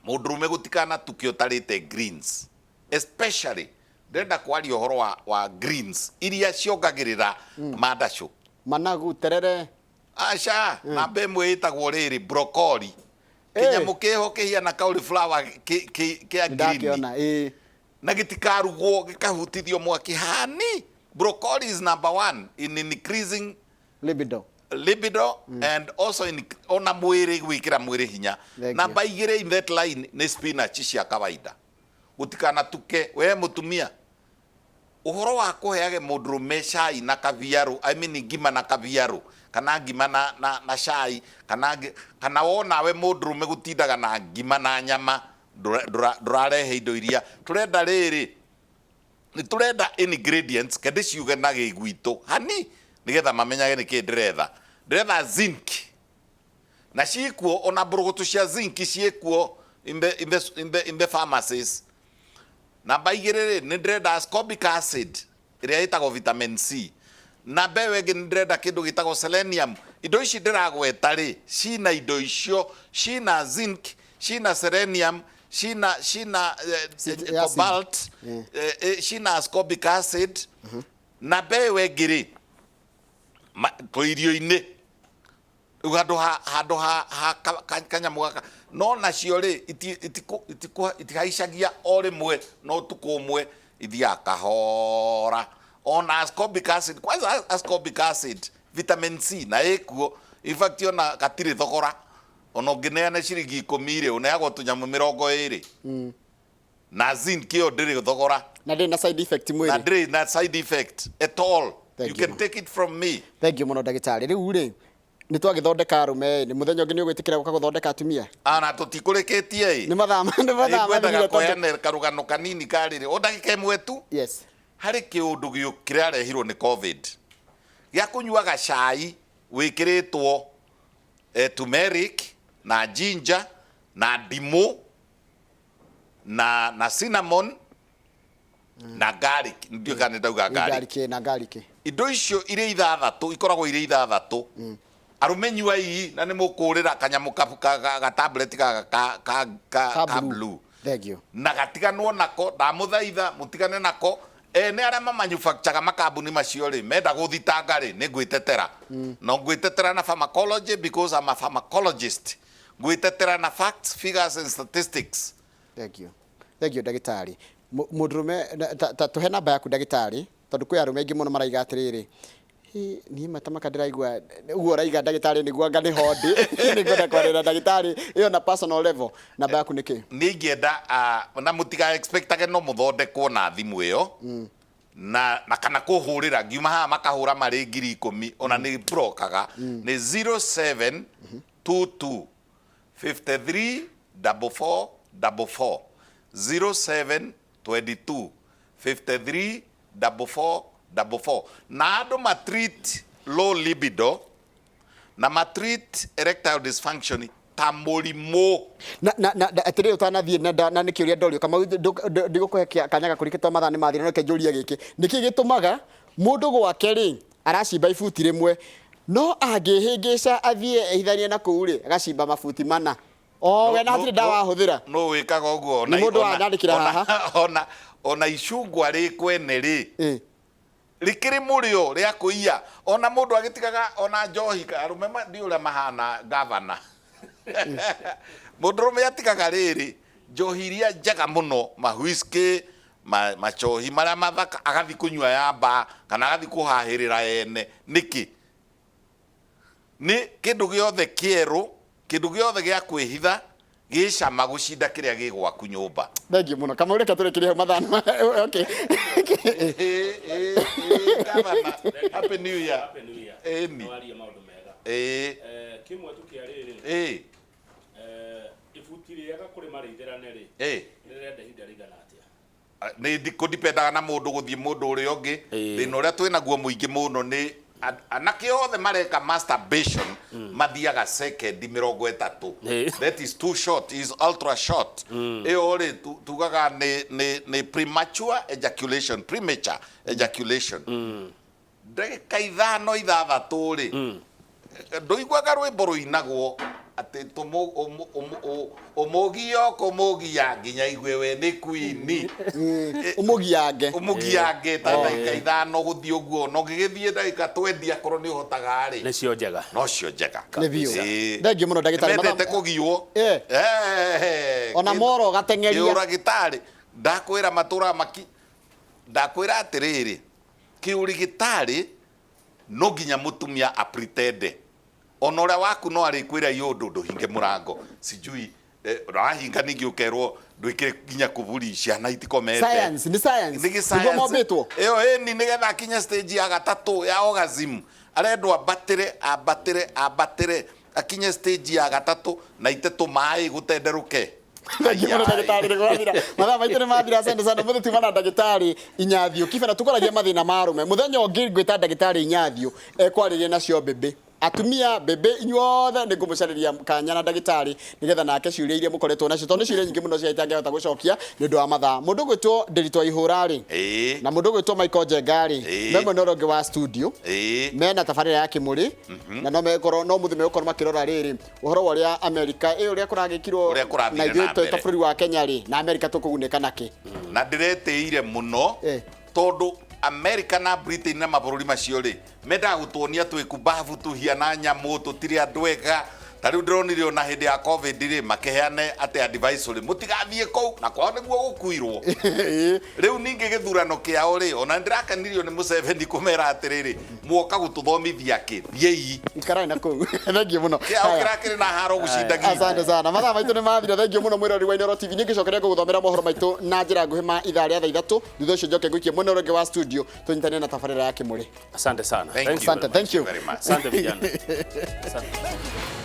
mũndũrũme gũtikanatuke ũtarĩte greens. Especially, ndĩrenda kwaria ũhoro wa, wa greens iria ciongagĩrĩra mandacũ. Managu, terere. Aca, namba ĩmwe ĩtagwo rĩrĩ broccoli. Kĩnyamũ kĩho kĩhiana cauliflower kĩ, kĩ, kĩa green. Ndakĩona, ĩĩ. Na gĩtikarugwo gĩkahutithio mwaki hani. Broccoli is number one in increasing Libido. Libido and also in ona mwĩrĩ gwĩkĩra mwĩrĩ hinya. Thank you. Namba igĩrĩ in that line nĩ spinach cia kawaida. Gũtikanatuke we mũtumia ũhoro wa kũheage mũndũrũme cai na kabiarũ, I mean ngima na kabiarũ kana ngima na, na, na cai kana, kana wonawe mũndũrũme gũtindaga na ngima na nyama ndũrarehe indo iria tũrenda. Rĩrĩ nĩ tũrenda ingredients ke ndĩciuge na gĩgwitũ hani nĩgetha mamenyage nĩkĩ ndĩretha. Ndĩretha zinc na ciĩkuo, ona mbũrũgũtũ cia zinc ciĩkuo in the pharmacies. Namba igĩrĩ rĩ, nĩ ndĩrenda ascorbic acid ĩrĩa ĩtagwo vitamin C. Namba ĩyo ĩngĩ nĩ ndĩrenda kĩndũ gĩtagwo selenium. Indo ici ndĩragweta rĩ, cina indo icio, cina zinc, cina selenium, cina Acid. Cobalt, cina ascorbic acid. Namba ĩyo ĩngĩ rĩ, twĩ irio-inĩ rĩu handũ ha kanyamũ gaka no nacio rĩ itihaicagia o rĩmwe no ũtukũ ũmwe, ithiaga kahora. Ona ascorbic acid, kwanza ascorbic acid, vitamin C na ĩkuo. In fact, ona gatirĩ thogora, ona ũngĩneana ciringi 10 rĩ, ũneagwo tũnyamũ 20. Na zinc ĩyo ndĩrĩ thogora. Na ndĩrĩ na side effect Na mwĩrĩ. Ndĩrĩ na side effect at all. Thank You you. can take it from me. Thank you mũno, ndagĩtarĩ. Rĩu rĩ, nĩ twagĩthondeka arũme, nĩ mũthenya ũngĩ nĩ ũgwĩtĩkĩra gũka gũthondeka atumia? Ana tũtikũrĩkĩtie ĩ. Nĩ mathaa nĩ mathaa Nĩngwendaga mathirire tondũ kũheana karũgano kanini karĩrĩ o ndagĩka ĩmwe tu. Harĩ kĩũndũ kĩrarehirwo nĩ COVID gĩa kũnyuaga cai wĩkĩrĩtwo turmeric na ginger na ndimũ na cinnamon na garlic. Ndiũĩ kana nĩ ndauga garlic. Garlic na garlic. Indo icio irĩ ithathatũ, ikoragwo irĩ ithathatũ. Arũme, nyuai na nĩ mũkũrĩra kanyamũ ka tablet gaka ka Ka ka blue. Blue. Thank you. Na gatiganwo nako, ndamũthaitha mũtigane nako. Ene arĩa mamanufacturaga makambuni macio rĩ, menda gũthitanga rĩ, nĩ ngwĩtetera no ngwĩtetera na pharmacology because I'm a pharmacologist. Ngwĩtetera na facts, figures and statistics. Thank you. Thank you, ndagĩtarĩ. Mũndũrũme ta tũhe namba yaku, ndagĩtarĩ, tondũ kwĩ arũme aingĩ mũno maraiga atĩrĩrĩ, "Hĩ, niĩ matamaka ndĩraigua ũguo ũraiga, ndagĩtarĩ, nĩguo anga nĩho ndĩ, nĩngwenda kwaria na ndagĩtarĩ ĩyo na personal level." Namba yaku nĩ kĩ? Nĩ ingĩenda na mũtiga expectage no mũthondekwo na thimũ ĩyo. Na, na kana kũhũrĩra ngiuma haha makahũra marĩ 10,000 ona nĩ brokaga nĩ 0722 53 44 44, 0722 53 44 44. Na andũ matreat low libido na matreat erectile dysfunction ta mũrimũ. Na atĩrĩrĩ, ũtanathiĩ na nĩ kĩũria ndorio, Kamau, ndigũkũhe kanya gakũrĩ tondũ mathaa nĩ mathira, no reke njũrie gĩkĩ: nĩkĩ gĩtũmaga mũndũ gwake rĩ aracimba ibuti rĩmwe, no angĩhĩngĩca athiĩ ehithanie na kũu rĩ agacimba mabuti mana o we na hatirĩ ndawa ahũthĩra? No wĩkaga ũguo. Nĩ mũndũ wanyandĩkĩra haha. Ona icungwa rĩ kwene rĩ rĩkĩrĩ mũrĩo rĩa kũiya, ona mũndũ agĩtigaga ona njohi, arũme ndiũ ũrĩa mahana gavana, mũndũrũme atigaga rĩrĩ njohi iria njega mũno, ma whisky, macohi marĩa mathaka, agathiĩ kũnyua ya mbaa kana agathiĩ kũhahĩrĩra ene. Nĩkĩ? Nĩ kĩndũ gĩothe kĩerũ, kĩndũ gĩothe gĩa kwĩhitha gĩcama gũcinda kĩrĩa gĩ gwaku nyũmba. Thengiũ mũno, Kamau, reke tũrĩkĩrie hau mathaa okay. Gavana, happy new year. Happy New Year. Ĩni. Nĩwaria maũndũ mega. Kĩmwe tu kĩa rĩrĩ, ibuti rĩega kũrĩ marĩithĩrane rĩ, rĩrenda ihinda rĩigana atĩa? Nĩ kũdipendaga na mũndũ gũthiĩ mũndũ ũrĩa ũngĩ. Thĩna ũrĩa twĩnaguo mũingĩ mũno nĩ anake othe mareka masturbation mathiaga sekendi 30. That is too short, is ultra short. Ĩyo rĩ tugaga nĩ premature ejaculation, premature ejaculation. Ndagĩka 5, 6 rĩ, ndũiguaga rwĩmbo rũinagwo atĩ ũmũgio kũmũgia nginya igue we nĩ queen? Ũmũgiange. Ũmũgiange ta ndagĩka 5 gũthiĩ ũguo, na ũngĩgĩthiĩ ndagĩka 20 akorwo nĩ ũhotaga rĩ, Nĩcio njega. Nocio njega. Nĩ biũ. Thengiũ mũno, ndagĩtarĩ. Mendete kũgiwo. Ona moro ũgateng'eria. Kĩũragĩtarĩ ndakwĩra matũraga maki, ndakwĩra atĩrĩrĩ, kĩũrĩgĩtarĩ no nginya mũtumia apretende ona ũrĩa waku no arĩkwĩra iyo ũndũ ndũhinge mũrango sijui wahinga ningĩ ũkerwo ndwĩkĩre nginya kuburi ciana itikomete. Science, nĩ science. Nĩ Nĩguo mombĩtwo. Ĩyo ĩni nĩgetha akinye stage ya gatatũ ya orgasm, arendwo ambatĩre, ambatĩre, ambatĩre akinye stage ya gatatũ na ite tũmaĩ gũtenderũke. Thengiũ mũno, ndagĩtarĩ, nĩ gwathira mathaa maitũ nĩ mathira. Asante sana. Mũthĩ tuma na ndagĩtarĩ Inyathio Kibe na tũkoragia mathĩna ma arũme. Mũthenya ũngĩ ngwĩta ndagĩtarĩ Inyathio ekwarĩria nacio mbĩmbĩ, atumia, mbĩmbĩ, inyuothe nĩ ngũmũcarĩria kanya na ndagĩtarĩ nĩgetha nake ciũria iria mũkoretwo nacio, tondũ nĩ ciũria nyingĩ mũno cia itangĩhota gũcokia nĩ ũndũ wa mathaa. Mũndũ ũgwĩtwo Ndĩritũ wa Ihũra rĩ, na mũndũ ũgwĩtwo Michael Njenga rĩ, me mwena ũrĩa ũngĩ wa studio, mena tabarĩra ya Kĩmũrĩ na no mekorwo no mũthĩ megũkorwo makĩrora rĩrĩ ũhoro wa ũrĩa Amerika ĩ ũrĩa kũragĩkirwo Ũrĩa kũrathire na ithuĩ na ta mbere. bũrũri wa Kenya rĩ, na Amerika tũkũgunĩka nakĩ. Na ndĩretĩire mũno tondũ America na Britain na mabũrũri macio rĩ mendaga gũtuonia twĩ kumbabu, tũhiana nyamũ, tũtirĩ andũ ega. Ta rĩu ndĩronire ona hĩndĩ ya COVID rĩ makĩheane atĩ advisory mũtigathiĩ kũu na kwao nĩguo gũkuirwo. Rĩu ningĩ gĩthurano kĩao rĩ, ona nĩndĩrakenirio nĩ Museveni kũmera atĩrĩrĩ, muoka gũtũthomithia kĩ, thiĩi. Ikarai na kũu. Thengiũ mũno. Kĩao Haya. kĩrakĩrĩ na haro gũcinda gitũ. Asante sana. Mathaa maitũ nĩ mathira. Thengiũ mũno mwĩrori wa Inooro TV. Niĩ ngĩcokeria ngũgũthomera mohoro maitũ na njĩra nguhĩ ma ithaa rĩa thaa 3. Thutha ũcio njoke ngũikie mwena ũrĩa ũngĩ wa studio tũnyitane na tabarĩra ya Kĩmũrĩ. Asante sana. Thank you. Asante, thank you. Very much. Asante vijana. Asante.